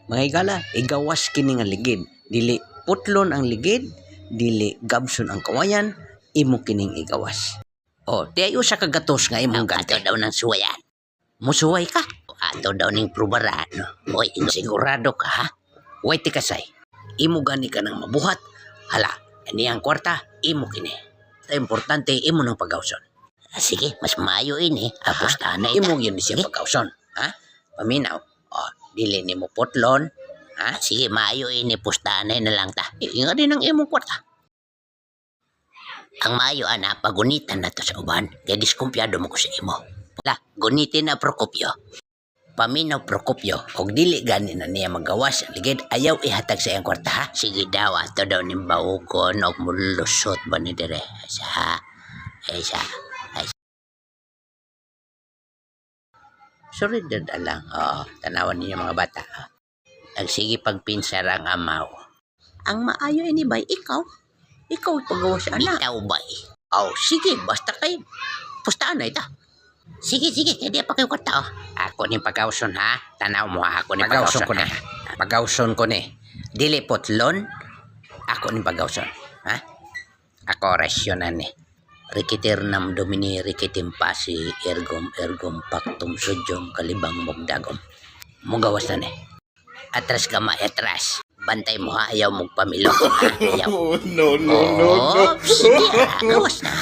Mga higala, igawas kini nga ligid. Dili putlon ang ligid, dili gabson ang kawayan, imo kining igawas. Oh, di ay usa ka gatos nga imong Ato gante. daw ng suwayan. Musuway ka. Ato daw ning prubaran. Oy, Sigurado ka, ha? Way ti kasay. Imo gani ka nang mabuhat. Hala, ani ang kwarta, imo kini. Ta importante imo nang pagawson. Ah, sige, mas maayo ini. Tapos tanay. Imo gyud ni siya pagawson, ha? Paminaw. Oh, dili nimo putlon. Ha? Sige, maayo ini. Pustanay na lang ta. Inga din ang imong kwarta. Ang maayo ana, pagunitan na to sa uban. Kaya diskumpiyado mo ko sa imo. La, gunitin na, Procopio. Paminaw, Procopio, og dili gani na niya magawas ang ligid, ayaw ihatag sa iyang kwarta, ha? Sige daw, ato daw ning baugon og mulusot ba ni dire. Sa, ay sa. Surrender na lang. Oo, tanawan ninyo, mga bata. Nagsige pagpinsar ang amaw. Ang maayo ini bay ikaw. Ikaw pagawas ana. Bitaw bay. Aw, sige, basta kay pustaan na ita. Sige, sige, kaya di pa kayo kwarta oh. Ako ni pagawson, ha. Tanaw mo ha, ako ni pagawson ko ni. Pagawson ko ni. Dili putlon. Ako ni pagawson, ha? Ako rasyonan ni. Rikitir nam domini rikitim pasi ergom ergom pactum sudyom kalibang mugdagom. Mugawas na ni. Atras gamay, atras. Bantay mo ha, ayaw mong pamilok. Ha? Ayaw. Oh, no, no, no, no. Oh, sige, ha, gawas na.